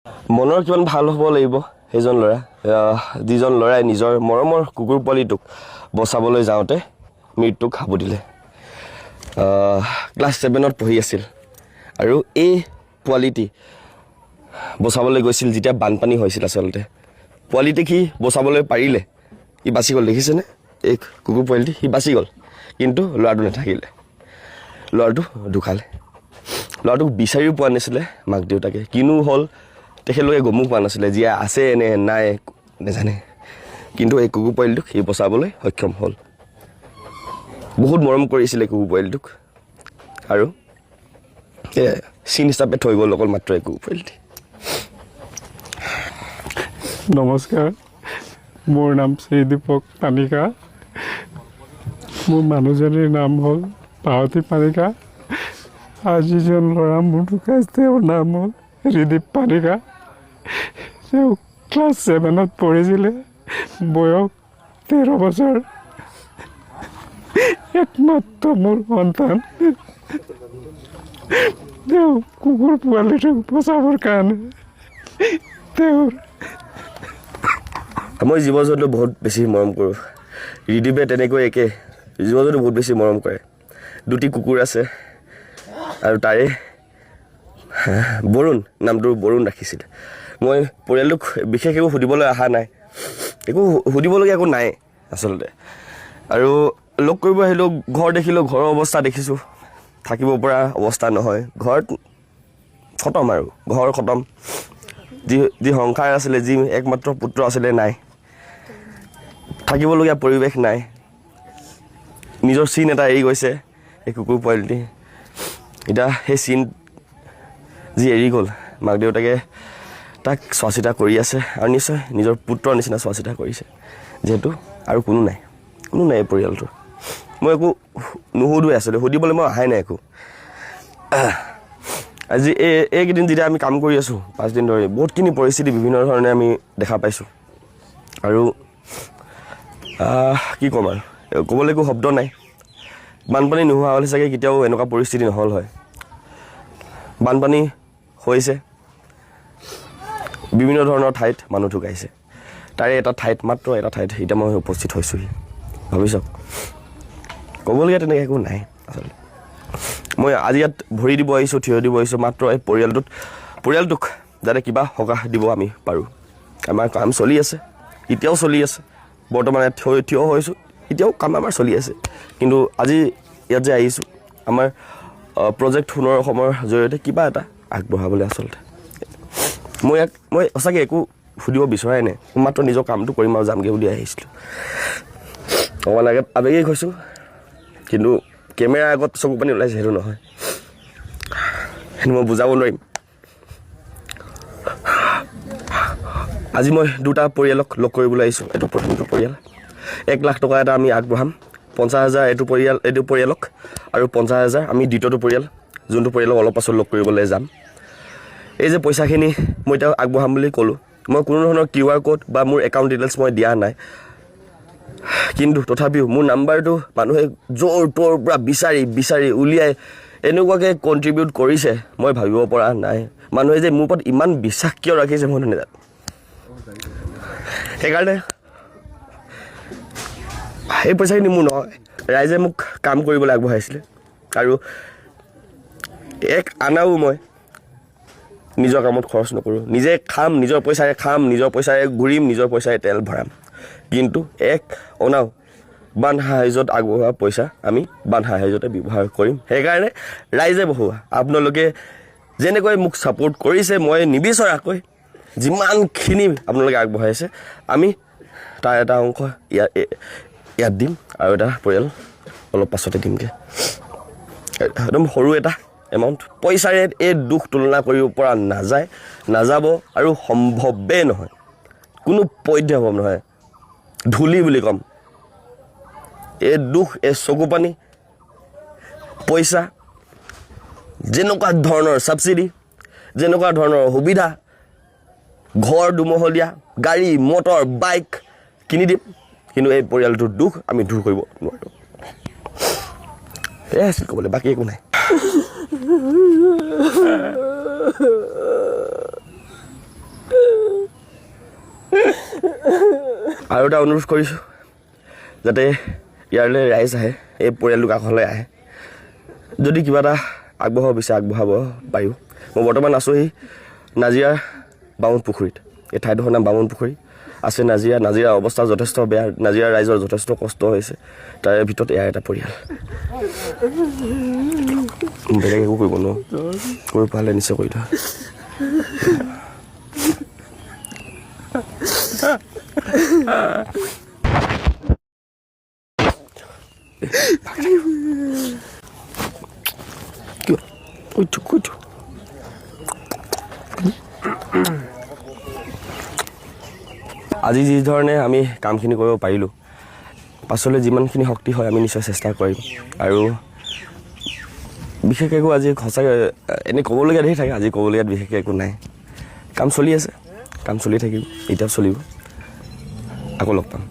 মনৰ কিমান ভাল হ'ব লাগিব সেইজন ল'ৰা, যিজন ল'ৰাই নিজৰ মৰমৰ কুকুৰ পোৱালিটোক বচাবলৈ যাওঁতে মৃত্যুক সাবটিলে। ক্লাছ 7ত পঢ়ি আছিল আৰু এই পোৱালিটি বচাবলৈ গৈছিল যেতিয়া বানপানী হৈছিল। আচলতে পোৱালিটিক সি বচাবলৈ পাৰিলে, সি বাচি গ'ল। দেখিছেনে এই কুকুৰ পোৱালিটি? সি বাচি গ'ল, কিন্তু ল'ৰাটো নাথাকিলে। ল'ৰাটো ঢুকালে। ল'ৰাটোক বিচাৰিও পোৱা নাছিলে মাক দেউতাকে। কিনো হ'ল তেখেতলোকে গমো পোৱা নাছিলে, জীয়াই আছে নে নাই নাজানে। কিন্তু এই কুকুৰ পোৱালিটোক সি বচাবলৈ সক্ষম হ'ল। বহুত মৰম কৰিছিলে কুকুৰ পোৱালিটোক আৰু চিন হিচাপে থৈ গ'ল অকল মাত্ৰ এই কুকুৰ পোৱালিটি। নমস্কাৰ, মোৰ নাম শ্ৰী দীপক পানিকা। মোৰ মানুহজনীৰ নাম হ'ল পাৱতী পানিকা আৰু যিজন ল'ৰা মোৰ ঢুকাইছে, তেওঁৰ নাম হ'ল ৰিদীপ পানিকা। তেওঁ ক্লাছ 7ত পঢ়িছিলে, বয়স 13 বছৰ। একমাত্ৰ মোৰ সন্তান। তেওঁ কুকুৰ পোৱালিটোক বচাবৰ কাৰণে তেওঁৰ মই জীৱ জন্তু বহুত বেছি মৰম কৰোঁ। ৰিদীপে তেনেকৈ একে জীৱ জন্তু বহুত বেছি মৰম কৰে। দুটি কুকুৰ আছে আৰু তাৰে বৰুণ নামটো, বৰুণ ৰাখিছিল। মই পৰিয়ালটোক বিশেষ একো সুধিবলৈ অহা নাই, একো সুধিবলগীয়া একো নাই আচলতে। আৰু লগ কৰিব আহিলোঁ, ঘৰ দেখিলোঁ, ঘৰৰ অৱস্থা দেখিছোঁ, থাকিব পৰা অৱস্থা নহয়। ঘৰত খতম আৰু ঘৰ খতম। যি যি সংসাৰ আছিলে, যি একমাত্ৰ পুত্ৰ আছিলে, নাই। থাকিবলগীয়া পৰিৱেশ নাই। নিজৰ চিন এটা এৰি গৈছে এই কুকুৰ পোৱালিটি। এতিয়া সেই চিন যি এৰি গ'ল, মাক দেউতাকে তাক চোৱা চিতা কৰি আছে আৰু নিশ্চয় নিজৰ পুত্ৰৰ নিচিনা চোৱা চিতা কৰিছে, যিহেতু আৰু কোনো নাই, কোনো নাই এই পৰিয়ালটোৰ। মই একো নুসুধোৱে আচলতে, সুধিবলৈ মই অহাই নাই একো। আজি এইকেইদিন যেতিয়া আমি কাম কৰি আছোঁ, 5 দিন ধৰি বহুতখিনি পৰিস্থিতি বিভিন্ন ধৰণে আমি দেখা পাইছোঁ আৰু কি ক'ম আৰু, ক'বলৈ একো শব্দ নাই। বানপানী নোহোৱা হ'লে চাগে কেতিয়াও এনেকুৱা পৰিস্থিতি নহ'ল হয়। বানপানী হৈছে, বিভিন্ন ধৰণৰ ঠাইত মানুহ ঢুকাইছে। তাৰে এটা ঠাইত, মাত্ৰ এটা ঠাইত এতিয়া মই উপস্থিত হৈছোঁহি। ভাবি চাওক, ক'বলগীয়া তেনেকৈ একো নাই আচলতে। মই আজি ইয়াত ভৰি দিব আহিছোঁ, থিয় দিব আহিছোঁ মাত্ৰ এই পৰিয়ালটোক যাতে কিবা সকাহ দিব আমি পাৰোঁ। আমাৰ কাম চলি আছে, এতিয়াও চলি আছে। বৰ্তমান ইয়াত থিয় থিয় হৈছোঁ, এতিয়াও কাম আমাৰ চলি আছে। কিন্তু আজি ইয়াত যে আহিছোঁ, আমাৰ প্ৰজেক্ট সোণৰ অসমৰ জৰিয়তে কিবা এটা আগবঢ়াবলৈ। আচলতে মই ইয়াক মই সঁচাকৈ একো সুধিব বিচৰাই নাই। মই মাত্ৰ নিজৰ কামটো কৰিম আৰু যামগৈ বুলি আহিছিলোঁ। অকণমান আগে আৱেগিক হৈছোঁ, কিন্তু কেমেৰাৰ আগত চকু পানী ওলাইছে সেইটো নহয়, সেইটো মই বুজাব নোৱাৰিম। আজি মই দুটা পৰিয়ালক লগ কৰিবলৈ আহিছোঁ। এইটো প্ৰথমটো পৰিয়াল, 1 লাখ টকা এটা আমি আগবঢ়াম, 50,000 এইটো পৰিয়াল, এইটো পৰিয়ালক আৰু 50,000 আমি দ্বিতীয়টো পৰিয়াল, যোনটো পৰিয়ালক অলপ পাছত লগ কৰিবলৈ যাম। এই যে পইচাখিনি মই এতিয়া আগবঢ়াম বুলি ক'লোঁ, মই কোনো ধৰণৰ কিউ আৰ ক'ড বা মোৰ একাউণ্ট ডিটেইলছ মই দিয়া নাই। কিন্তু তথাপিও মোৰ নাম্বাৰটো মানুহে য'ৰ ত'ৰ পৰা বিচাৰি বিচাৰি উলিয়াই এনেকুৱাকৈ কণ্ট্ৰিবিউট কৰিছে, মই ভাবিব পৰা নাই। মানুহে যে মোৰ ওপৰত ইমান বিশ্বাস কিয় ৰাখিছে, মই নাজানো। সেইকাৰণে সেই পইচাখিনি মোৰ নহয়, ৰাইজে মোক কাম কৰিবলৈ আগবঢ়াইছিলে আৰু এক আনাও মই নিজৰ কামত খৰচ নকৰোঁ। নিজে খাম, নিজৰ পইচাৰে খাম, নিজৰ পইচাৰে ঘূৰিম, নিজৰ পইচাৰে তেল ভৰাম। কিন্তু এক অনাও বান সাহাৰ্যত আগবঢ়োৱা পইচা আমি বান সাহাৰ্যতে ব্যৱহাৰ কৰিম। সেইকাৰণে ৰাইজে বহু আপোনালোকে যেনেকৈ মোক ছাপোৰ্ট কৰিছে, মই নিবিচৰাকৈ যিমানখিনি আপোনালোকে আগবঢ়াইছে, আমি তাৰ এটা অংশ ইয়াত দিম আৰু এটা পৰিয়াল অলপ পাছতে দিমগৈ। একদম সৰু এটা এমাউণ্ট পইচাৰে এই দুখ তুলনা কৰিব পৰা নাযায়, নাযাব আৰু সম্ভৱেই নহয়, কোনো পধ্যে সম্ভৱ নহয়। ধূলি বুলি ক'ম এই দুখ, এই চকু পানী। পইচা যেনেকুৱা ধৰণৰ ছাবচিডি, যেনেকুৱা ধৰণৰ সুবিধা, ঘৰ দুমহলীয়া, গাড়ী মটৰ বাইক কিনি দিম, কিন্তু এই পৰিয়ালটোৰ দুখ আমি দূৰ কৰিব নোৱাৰোঁ। সেয়াই আছিল ক'বলৈ, বাকী একো নাই। আৰু এটা অনুৰোধ কৰিছোঁ যাতে ইয়ালৈ ৰাইজ আহে, এই পৰিয়ালটোৰ কাষলৈ আহে। যদি কিবা এটা আগবঢ়াব বিচাৰে, আগবঢ়াব পাৰিব। মই বৰ্তমান আছোঁহি নাজিৰাৰ বামুণ পুখুৰীত। এই ঠাইডোখৰ নাম বামুণ পুখুৰী আছে নাজিৰা। নাজিৰাৰ অৱস্থা যথেষ্ট বেয়া, নাজিৰা ৰাইজৰ যথেষ্ট কষ্ট হৈছে। তাৰে ভিতৰত এয়া এটা পৰিয়াল। বেলেগ একো কৰিব নোৱাৰোঁ, কৰিব পালে নিশ্চয় কৰি থোৱা। কিয় কৈছো কৈছো। আজি যি ধৰণে আমি কামখিনি কৰিব পাৰিলোঁ, পাছলৈ যিমানখিনি শক্তি হয় আমি নিশ্চয় চেষ্টা কৰিম। আৰু বিশেষ একো আজি সঁচাকৈ এনেই ক'বলগীয়া ধেৰ থাকে, আজি ক'বলগীয়াত বিশেষকৈ একো নাই। কাম চলি আছে, কাম চলি থাকিব, এতিয়াও চলিব। আকৌ লগ পাম।